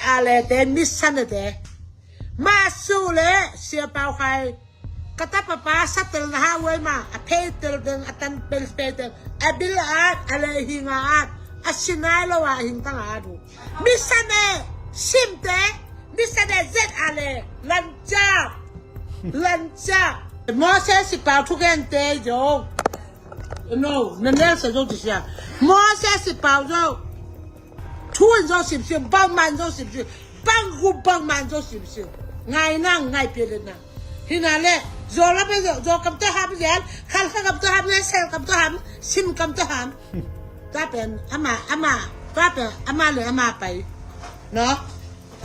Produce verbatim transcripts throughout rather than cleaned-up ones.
A le te, misa ne te. Masu le, Sia Pau Khai. Ka tapa pa sa tel na ha uai ma, a phei tel deng, a tan pel phei deng, a bil a at, a le hing a at, a sinai lo a hing tang a at uh. Misa ne, sim te, misa ne zet a le, lancha, lancha. Moses i pau thugen te zo. No, na nel sa zo ti sia. Moses i pau zo. Thu in zo simsim, bangmah in zo simsim, bang gup bangmah in zo simsim. Ngai nang, ngai pia le nang. Hina le, zo la pe zo, zo kam to ham zel, khal kha kam to ham zel, sel kam to ham, sim kam to ham. Tua pen, ama, ama, tua pen, ama le ama pai. No?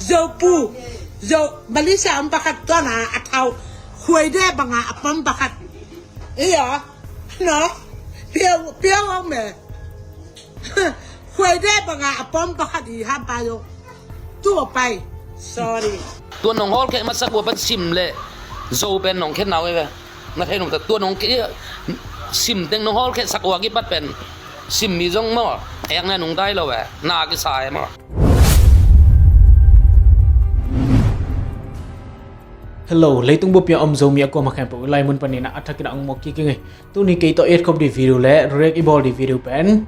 Zo pu, zo, Malaysia om pakhat tua na, a thau, khuai de banga a pom pakhat. Iya, no? Piang, piang ong me. Khuai de banga a pom pakhat i ham pa yo. Tu a pai. Sorry. Tua nong hol khe masak ua pan sim le. Zo pen nong khe nau e ve. Na thei nong ta tua nong khe sim teng nong hol khe sak ua ki pat pen. Sim mi zong maw. Ek na nung dai lo ve. Na ki sa e maw. Hello, leitung bup pia om Zomi a kuama khempeuh i lai mun panin a thakin a ong mawk kik ing ei. Tuni kei tawh i et khop dih video le react i bawl dih video pen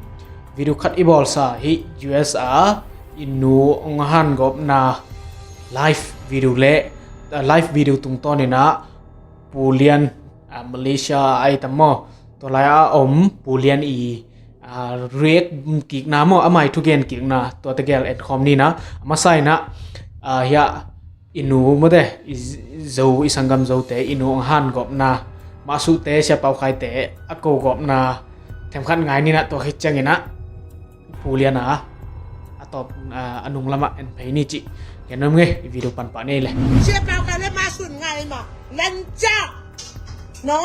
video khat i bawlsa hi. U S a i nu ong han gawpna live video le, ah, live video tungtawnin ah Pu Lian, ah, Malaysia a ai tam maw, tua lai a om Pu Lian i, ah, react kikna maw, amah i thugen kikna tuate gel en khawm ni na. A masa in ah, ah, hiah i nu mawte, i z-, Zo, i sanggam Zote i nu ong han gawpna, Masuhte, Sia Pau Khaite a ko gawpna themkhat ngai ni na. Tua khit ciangin ah Pu Lian a, a tawp, a, a nung lamah en phei ni cih gen nuam ing ei. I video pan pah ni le. Sia Pau Khai le Masuh ngai ma. Lancha. No?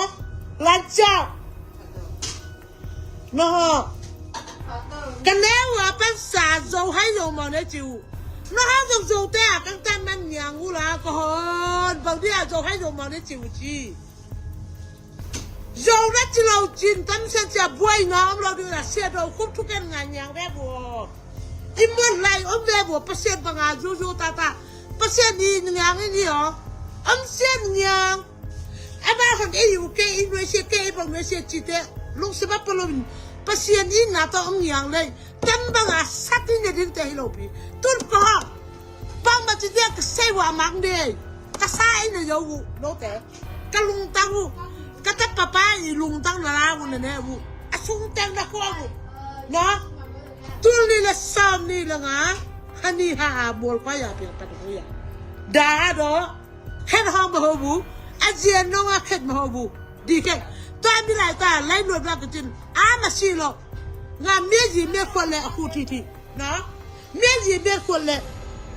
Lancha. No. Ka neu a pan sa Zo hai Zo mawk ne ci uh. No ha Zo Zote a kang tan man niang uh la ka hon. Bang dia Zo hai Zo mawk ne ci uh ci. Zo na ci lo cin tam sia cia buai na om lo ding na sia do khup thuken ngai niang ve bu. I muan lai om ve bu Pasian banga zuzu tata. Pasian i niang i ni o. Om sia niang. Ama hon ei u ke i nuai sia ke i bang nuai sia ci te. Lungsim a palom. Pasian i na ta om niang lei. Tam banga sat i ne ding te hi lo pi. Tun ko ha. Bangmah ci dia ka sei uh a mang dei. Ka sa i na yo uh. Note. Ka lungtang uh. Ka tapa pa i lungtang na la uh na ne uh. A sungtang na khua uh. No? Tul ni le sawm ni le nga. Ha ni ha a bual kua ya piang pat uh ya. Da do. Khen hong ma ho bu. A zian nong a khen ma ho bu. Di khen. Tua mi lai ta lai nuat bak ka cin. A ma si lo. Nga mia zi mia khuat le a khu thi thi. No? Mia zi mia khuat le.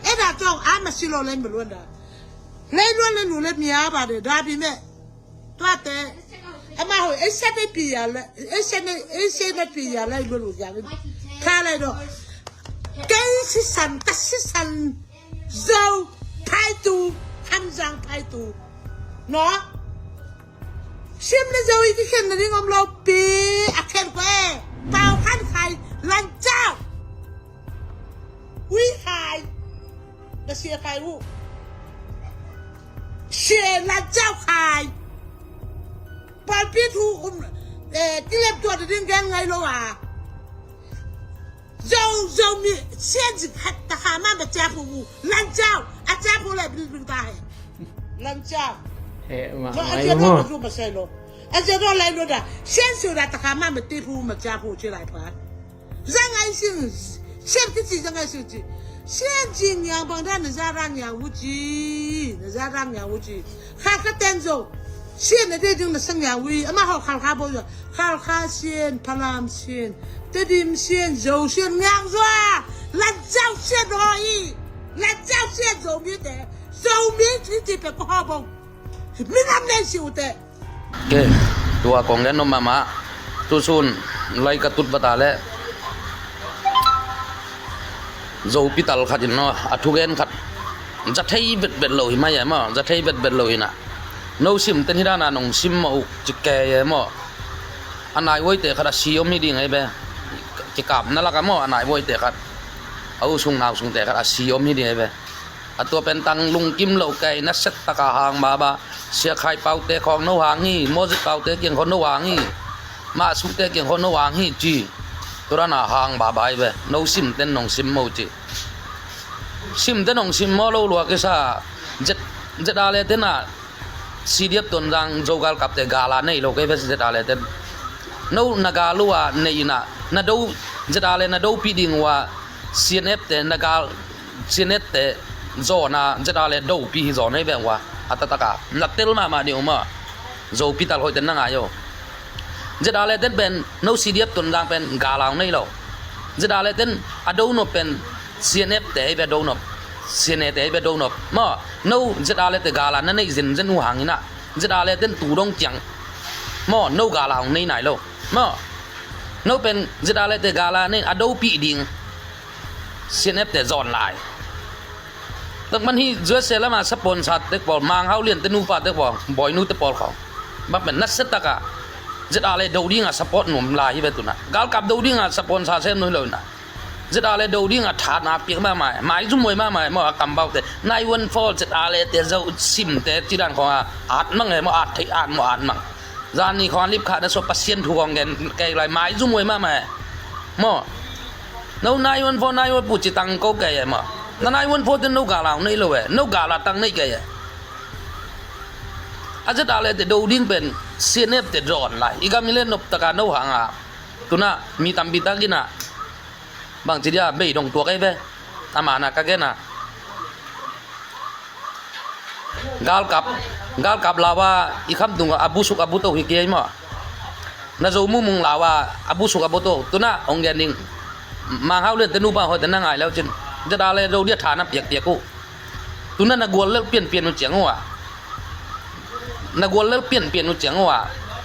E da tong a ma si lo le ma luan da. Le luan le nu le mia ba de da bi me. Tua te. Ama ho e se ne pi ya le. E se ne, e se ne pi ya le luan lu ya le. Kha le do. Kei sisan, ka sisan. Zo, phaitu, Hamzang phaitu. No? Sim le Zo i kikhen na ding om lo pi, a khen ko e. Pau Khan Khai, Lan Chau. Ui Khai. Na sia Khai u. Sia Lan Chau Khai. Palpi thu um, eh, kilem tua na ding gen ngai lo a. Zo, Zomi, sian zi khat ta kha ma ma cia phu mu. Lan Chau, a cia phu le bil bil ta he. Lan Chau. He, ma, no, a cia no ma zu ma sai lo. A cia no lai lo da. Sian su da ta kha ma ma ti phu ma cia phu ci lai pha. Za ngai sin, sian ki ci za ngai sin ci. Sian ci ngiang bang da na za ra ngiang wu ci. Na za ra ngiang wu ci. Kha kha ten zo. Sian na dei ding na sang ngiang wu i. Ama ho khal kha bo zo. Khalkha sian, Phalam sian, Tedim sian, Zo sian, ngiang zua. Lan Chau sian ho i. Lan Chau sian Zomite. Zomi ci ci pe ko ho bong. Minam nei si ute. Ke, tua kong gen no mama. Tu sun, lai ka tut bata le. Zopi tal khat in no, a thugen khat. Za thei bet bet lo hi mai e maw, za thei bet bet lo hi na. No sim ten hi dana nong sim maw, cik ke e maw. A nai voi te khat a si om hi ding ei be. Kikap na lak a maw, a nai voi te khat. A u sung nau sung te khat a si om hi ding ei be. A tua pen tang lungkim lo kei, na set taka hang baba. Sia Khai Paute khawng no hang hi, Moses Paute kiang khawng no hang hi, Mah Sute kiang khawng no hang hi ci. Tua dan a hang baba hi ve. No simten nong sim mo ci. Simten nong sim mo lo lua kisa. Zet, zet a le ten a C D F Tonzang Zo galkapte gala nei lo kei ve zet a le ten. No na gal uh a nei in a, na do, zet a le na dopih ding uh a C N F te na gal, C N F te zawn a zet a le dopih hi zawn hei ve uh a. A taktak a na tel mahmah ding uh maw. Zopi tal hoih ten na ngai uh. Zet a le ten pen no C D F Tonzang pen gala uh nei lo. Zet a le ten a donop pen C N F te hei ve donop. C N A te hei ve donop. Maw, no zet a le te gala na neih zenzen uh hang in a. Zet a le ten tu dong ciang. Maw, no gala hong nei nai lo. Maw, no pen zet a le te gala nei a dopih ding. C N F te zawn lai. Takman hi U S A lama sponsor te pawl, Mang Hau Lian te nupa te pawl, Boinu te pawl khawng. Bang pen na set taka. Zet a le do dinga support nuam lai hi ve tuna. Galkap do dinga sponsor sem nuam hi lo na. Zet a le do dinga thatna piak mahmah, maizum huai mahmah, maw a kambaute. Nine one four zet a le te zo simte ci dan khawng a, at mang e, maw at thei, at maw at mang. Zan ni khawng a lip khah na so Pasian thu khawng gen kei lai maizum huai mahmah e. Maw. No nine one four, nine one four ci tang ko kei e maw. Na nine one four ten no gala hong nei lo e, no gala tang nei kei e. A zet a le te do ding pen C N F te zawn lai. I gam i le nop taka no hang a. Tuna mi tampi tak in a. Bangci dia bei dong tuak ei ve. Amana ka gen a. Galkap, galkap lau a i khamtung a busuk a buto hi kei maw. Na Zo mumung lau a a busuk a buto. Tuna hong gen ding. Mang Hau Lian te nupa hoih te na ngai leu cin. Zet a le Zo dia tha na piak piak uh. Tuna na gual lel pianpian uh ciang uh a. Na gual lel pianpian uh ciang uh a.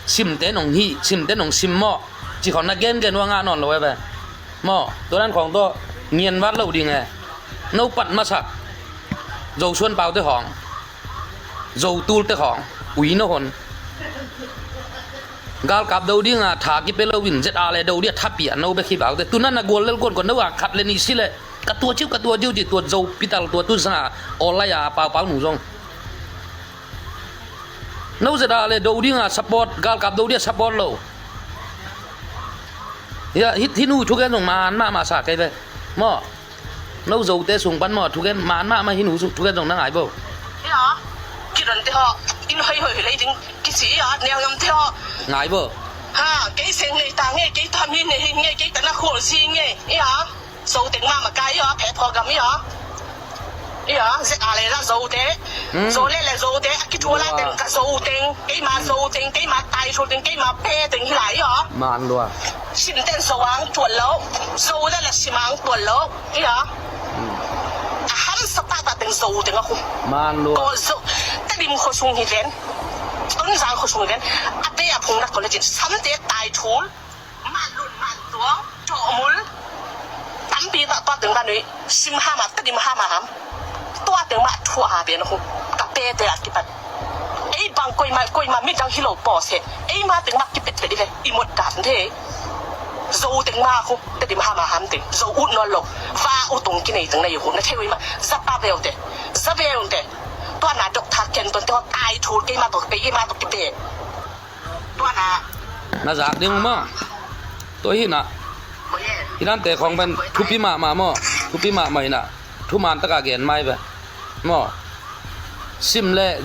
Simte nong hi, simte nong sim maw. Ci khawng na gengen uh a ngah nawn lo e ve. Maw, tua dan khawng tawh ngian vat lo ding e. No pat masak. Zo Suan Pau te khawng. Zo Tul te khawng. Ui no hon. Galkap do dinga tha kipe lo in zet a le do dia tha pia no be khi bau te. Tuna na gual lel kuan kuan no a khat le ni si le. Ka tua ciu, ka tua ciu ci tua Zo pital tua tu sanga. Awl lai a pau pau nu zong. No zet a le do dinga support, galkap do dia support lo. Hia, hit, hinu thugen zong man mahmah sa kei ve. Maw. No Zote sung pan maw thugen man mahmah hinu thugen zong na ngai bo. Ia, kidon te haw, in hoi hoi lei ding, kisi ia, neu yom te haw. Ngai bo. Ha, kei seng nei ta nge, kei ta mi nei nge, kei ta na khol si nge. Ia. Zo teng mah mah kai ia, phe phaw gam ia. Ia, zek a le la Zo te. Hmm. Zo le le Zo te, a kithual a teng ka Zo teng, keima Zo teng, keima tai thul teng, keima pe teng hi lai ia. Man lua. Sim ten Zo ang tuan lo. Zo le le sim ang tuan lo. Ia. Hmm. A ham sa ta ta teng Zo teng a khu. Man lua. Ko Zo, Tedim kho sung hi ven. Tonzang kho sung hi ven. A te a phung nak ko le cin, sam te tai thul. Man lun man tuang, cawh mul. Tampi tak tua teng banui, sim ham a, Tedim ham a ham. Tua teng mah thua ha pen a khu, ka pe te a kipat. Ei bang koima, koima midang hi lo paw se. Ei ma teng mah kipet pet i ve, i mot dan te. Zo teng mah khu, Tedim ham a ham teng. Zo ut nawn lo, va ut ong kinei teng nei khu, na thei ui mah, za pa veu te, za veu te. Tua na dok thak ken ton te, tai thul keima tok pe, keima tok kipe. Na zak ding uh maw? Tua hi na. Hi nante khawng pen thupi mahmah maw? Thupi mahmah hi na. Thuman taka gen mai ve. Maw? Sim le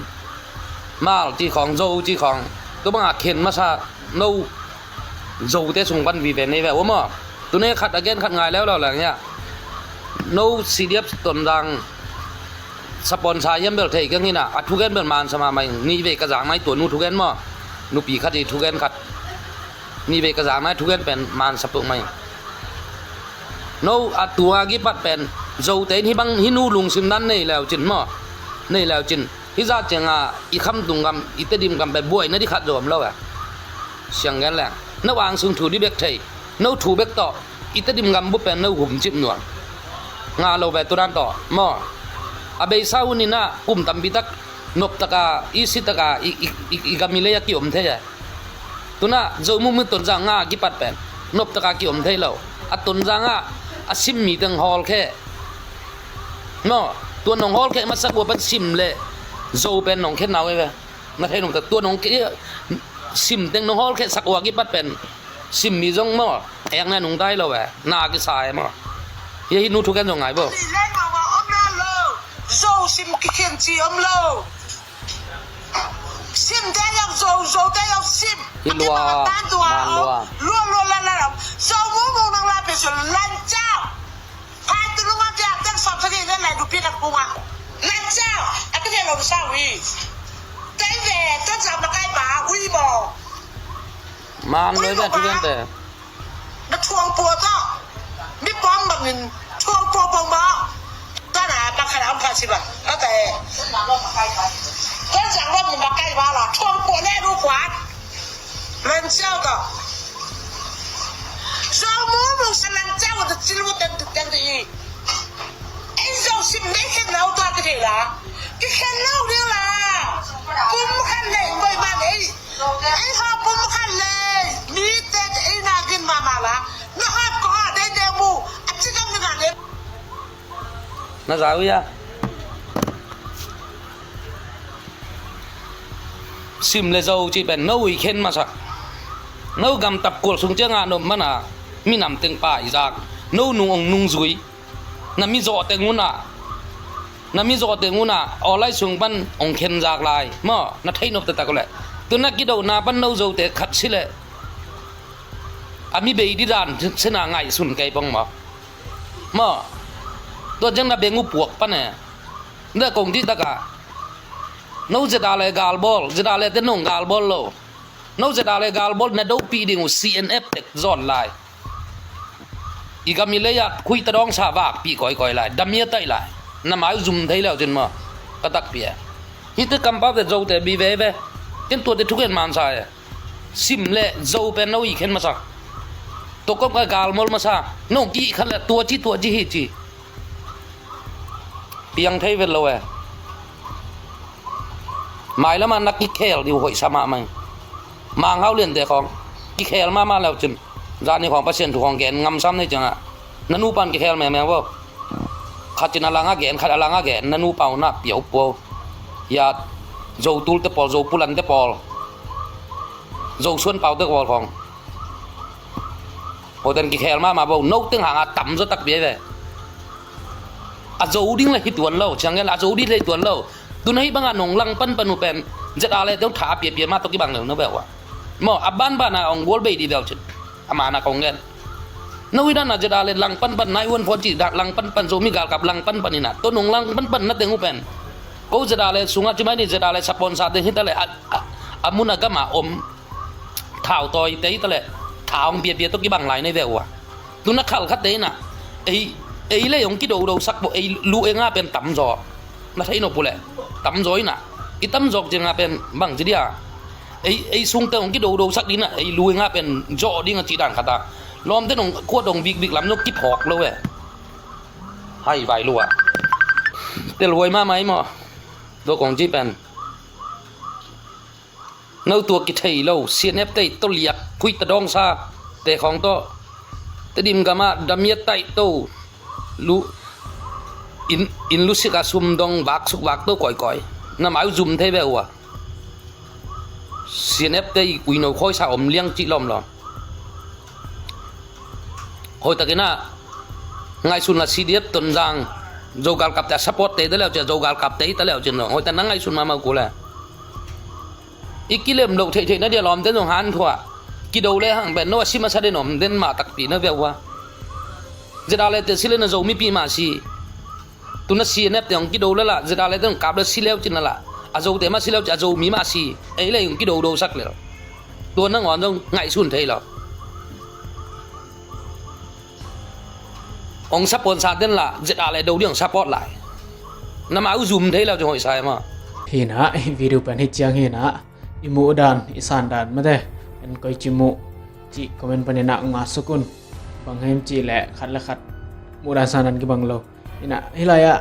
mal ci khawng, Zo ci khawng. Tua banga khen masa no Zote sung pan vive nei ve uh maw? Tune khat a gen khat ngai leuleu leng hia. No C D F Tonzang Sponsor hiam bel thei keng hi na, a thugen bel man sa mahmah ing. Nih vei ka zak nai tua nu thugen maw? Nupi khat i thugen khat. Nih vei ka zak nai thugen pen man sa peuhmah ing. No a tua kipat pen Zote in hih bang hih nu lungsim dan nei leu cin maw? Nei leu cin. Hih zah ciangah i khamtung gam, i Tedim gam pen buaina dih khat zong om lo a. Siang gen leng. No angsung thu dih bek thei. No thu bek tawh i Tedim gam bup pen no humcip nuam. Ngah lo ve tudan tawh maw? A beisa hun inah kum tampi tak noptaka i sitaka i, i, i, i gam i lei a kiom thei e. Tunah Zo mumung Tonzang ngah a kipat pen noptaka kiom thei lo. A Tonzangah a sim mi teng hawlkhe maw? Tua nong hawlkheh masak uh a pan sim le zo pen nong khen nau e ve. Na thei nong ta tua nong ke sim teng nong hawlkheh sak uh a kipat pen sim mi zong maw ekna nung tai lo e. Na kisa e maw. Hia hi nu thuken zong ngai bo. Zo sim kikhen ci om lo. Sim te yau zo, zo te yau sim. Hi lua, man lua. Lua lua la la la. Zo mu mu nang la pe su lan ciau. Pai tu nung a dia ten som sa ni le lai du pi tak bunga. Lan ciau. A tu dia lo sa wi. Te ve ten sa ma kai ba wi bo. Man lua ve tu den te. Na thuang pua ta. Mi pang bangin thuang pua pang ba. Tana bang khat a om khat si bang. Ate. Kan sang bang mun bang kai ba la thuang pua le du kuat. Lan ciau ta. Zong mu mu sa lan ciau ta cil mu ten tu ten tu i. Ei zong sim nei khen nau tua ki thei la. Ki khen nau ding la. Kum khan nei koi man ei. Ei ha pum khan le, mi te ei na gin mama la, na ha ko ha dei dei mu, a ci gam na le. Na za wi a. Sim le zo ci pen no i khen masa. No gam tap kual sung ciang a no mana, mi nam teng pa i zak. No nung ong nung zui. Na mi zawh teng unah, na mi zawh teng unah awlai sung pan ong khen zak lai maw, na thei nop taktak uh leh. Tu na kidohna pan no zote khat si leh a mi bei di dan sina ngaihsun kei pong maw. Maw, tua ciang na beng uh puak pan e. Na kong dih takah no zeta le galbawl, zeta le te nong galbawl lo. No zeta le galbawl na dopih ding uh C N F tek zawn lai. I gam i lei ah khuita dawngsa vakpih kawikawi lai, damia taih lai. Na mai uh zum thei leu cin maw? Ka takpi e. Hihte kampaute zote bi veve. Ken tuate thuken mansa e. Sim le zo pen no i khen masa. Tua kawm ka galmawl masa. No kih khat le tua ci tua ci hi ci. Piang thei vet lo e. Mailam ah na kikhel dih uh hoihsa mahmah hi. Manghau liante khawng kikhel mahmah leu cin. Zani khawng Pasian thu khawng gen ngamsam nei ciangah na nupan kikhel mengmeng vo. Khat cin a langah gen, khat a langah gen, na nupa uh na piau puau. Ya Zo tulte pawl, Zo pulante pawl, Zo suan paute pawl khawng. Hoten kikhel mahmah bo, no teng hanga tamzaw takpi ai ve. A zo ding le hi tuan lo, ciang gen a zo ding le hi tuan lo. Tuna hi banga nong lang panpan uh pen zeta le teu tha a piapia mah tawh kibang leu na veu a. Maw, a banbana ong gual bei dih veu cin. Amana kong gen. No hi dana zeta le lang panpan nai uan phone ci dah lang panpan Zomi galkap lang panpan ina. Tawh nong lang panpan na teng uh pen ko zeta le sunga ci mai ni zeta le sapon sa teng hita le a, a, a muna gama om. Thau tawi tei taleh thau hong piapia tawh kibang lai nei ve uh a. Tuna khalkhat tei inah ei, ei lei hong kidodosak pawh ei lu enga pen tamzaw. Na thei nop uh leh tamzaw inah i tamzawk cianga pen bang ci dia. Ei, ei sungte hong kidodosak dinah ei lu enga pen zawh ding a cih dan khata lawmte nong kuat hong bikbik lam zong kiphawk lo e. Hai vai lu ah. Telhuai mahmah i maw? Tua kong ci pen. No tua kithei lo, C N F tei tawh liak, khuita dawngsa te khawng tawh Tedim gamah damia taih to lu in, in lusik a sum dong vaksuk vak to kawikawi. Na mai uh zum thei ve uh a. C N F tei uino khawisa om liang cih lawmlawm. Hoitakinah ngaihsun la C D F Tonzang Zo galkapte a support tei ta leu cia Zo galkapte i ta leu cin lo. Hoita na ngaihsun mahmah uh kule. I kilem loh theihtheih na dia lawmte zong hanthuah kido le hang pen no a si masa den om den mah takpi na via uh a. Zeta le te si le na Zo mipi mah si. Tuna C N F te hong kido lala zeta le te hong kap le si leu cin lala a Zote mah si leu cin a Zomi mah si. Ei le hong kidodosak le lo. Tua nangawn zong ngaihsun thei lo. Hong support sa den la zeta le do ding hong support lai. Na mai uh zum thei lo cin hoih sa e maw? Hinah i video pen hi ciang hinah i muh dan i san dan mate en koi ci muh cih comment paninah nga sukun. Bang hem cih leh khat le khat muh dan san dan kibang lo. Inah hilai ah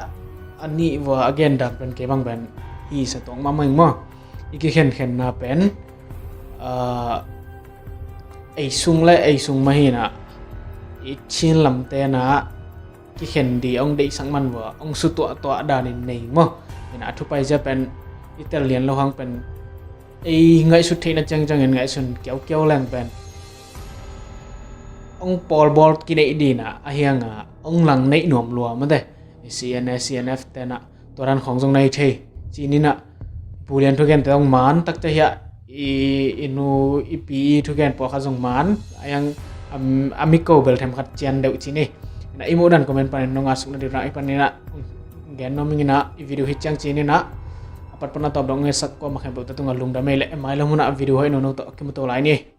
a nih vua a gen dan pen kei bang pen hi sa tawng mahmah ing maw? I kikhenkhenna pen ei sung le ei sung mah hinah i Chin lamte na kikhen di hong deihsak man vua hong sutuahtuah danin nei maw. Ina a thupai zia pen i tel lian lo hang pen ei ngaihsut theihna ciangciangin ngaihsun kiaukiau leng pen hong pawlbawl kineih dina a hianga hong lang neih nuam lua mate. CNA, CNF tena tua dan khawng zong nei thei cinina. Pulian thugente zong man takte hiah i, i nu i pi i thugen pawlkhat zong man a hiang a mi ko bel themkhat cian deuh cini. Na i muh dan comment panin nong a sukna dirang i panina gen nuam ingina i video hi ciang cinina. A patpatna tawp dong ngesak kua makhempeuh ta tunga lungdam ei le emai lo huna video hoih nono tawh kimuto lai ni.